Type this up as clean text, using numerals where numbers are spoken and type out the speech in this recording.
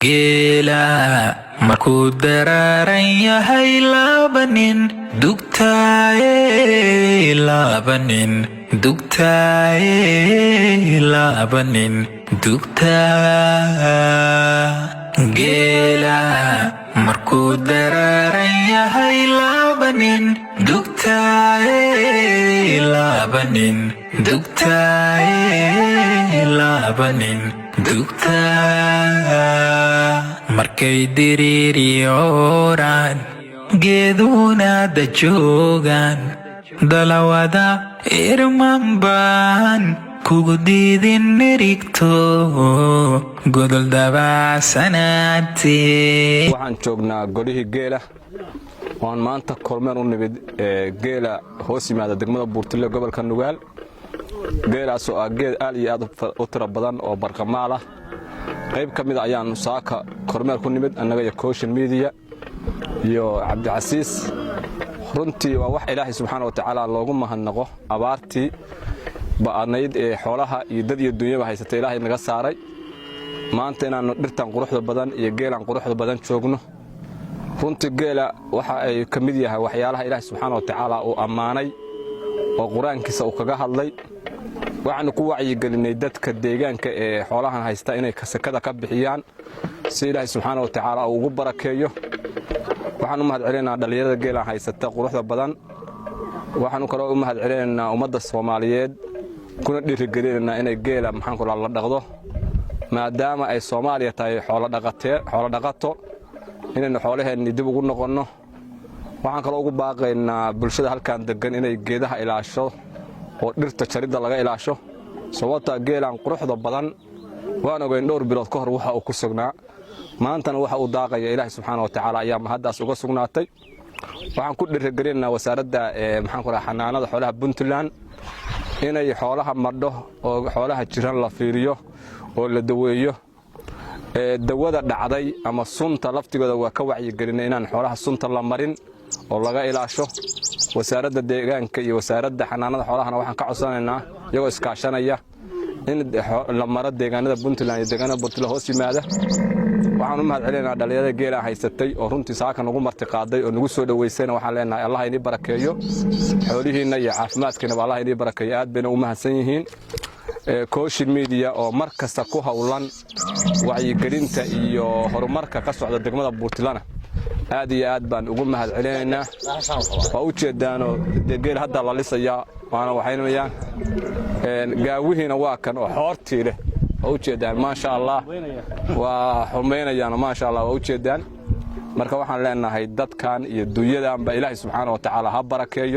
Geela markuu daraaran yahay laba nin dugtaaye, laba nin dugtaaye, laba nin dugtaa. Geela markuu daraaran yahay laba nin dugtaaye, laba nin dugtaaye, laba nin dugtaa. Markay diriiriyooraan geeduuna dajoogaan, dalawada irman baan kugu diidin nirigto godol dabacsanaatee. Waxaan joognaa golihii geela oan maanta kormeer u nimid geela hoos yimaada degmada Buurtille, gobolka Nugaal. Geelaasoo ah geel aad iyo aad u tiro badan oo barqamaal ah. Qayb ka mida ayaannu saaka kormeer ku nimid, annaga iyo Kooshin Media iyo Cabdicasiis. Runtii waa wax Ilaahay subxaana wa tacaala loogu mahadnaqo. Abaartii ba'anayd ee xoolaha iyo dad iyo dunyaba haysatay Ilaahay naga saaray. Maanta inaannu dhirtan quruxda badan iyo geelan quruxda badan joogno, runtii geela waxa ay ka mid yahay waxyaalaha Ilaahay subxaana wa tacaala uu ammaanay oo Qur-aankiisa uu kaga hadlay. Waxaannu ku wacyigelinay dadka deegaanka ee xoolahan haysta inay sakada ka bixiyaan si Ilaahay subxaana wa tacaala uu ugu barakeeyo. Waxaan u mahad celinaynaa dhallinyarada geelan haysata quruxda badan. Waxaannu kaloo u mahad celinaynaa ummadda Soomaaliyeed, kuna dhiirigelinaynaa inay geela, maxaanku la dhaqdo, maadaama ay Soomaaliya tahay xoolo dhaqato, inaynu xoolaheenni dib ugu noqonno. Waxaan kaloo ugu baaqaynaa bulshada halkan deggan inay geedaha ilaasho oo dhirta jaridda laga ilaasho, sababtaa geelan quruxda badan waan ogeyn dhowr bilood ka hor waxa uu ku sugnaa, maantana waxa uu daaqaya. Ilaahay subxaana wa tacaala ayaa mahaddaas uga sugnaatay. Waxaan ku dhiirigelinaynaa wasaaradda, maxaan ku raha, xanaanada xoolaha Puntland inay xoolaha madho oo xoolaha jiran la fiiriyo oo la daweeyo. Dawada dhacday ama sunta laftigooda waa ka wacyigelinay inaan xoolaha sunta la marin oo laga ilaasho. Wasaaradda deegaanka iyo wasaaradda xanaanada xoolahana waxaan ka codsanaynaa, iyagoo iskaashanaya, in la maro deegaanada Puntland iyo deegaanada Puntland hoos yimaada. Waxaan u mahad celinaynaa dhallinyarada geelaan haysatay oo runtii saaka nagu marti qaaday oo nagu soo dhoweysayna. Waxaan leenahay, Allah inii barakeeyo xoolihiinna iyo caafimaadkiinaba, Allah inii barakeeyo. Aad bayna u mahadsan yihiin. Kooshin Media oo mar kasta ku howlan wacyigelinta iyo horumarka ka socda degmada Buurtilana aad iyo aad baan ugu mahad celinaynaa. Waa u jeedaanoo dee geel hadda la lisayaa waana waxaynayaa, gaawihiina waa kan oo xoortii leh. Waa u jeedaan, maasha Allah, waa xurmaynayaan, maasha Allah, waa u jeedaan. Marka waxaan leenahay dadkan iyo dunyadanba Ilaahay subxaana wa tacaala ha barakeeyo.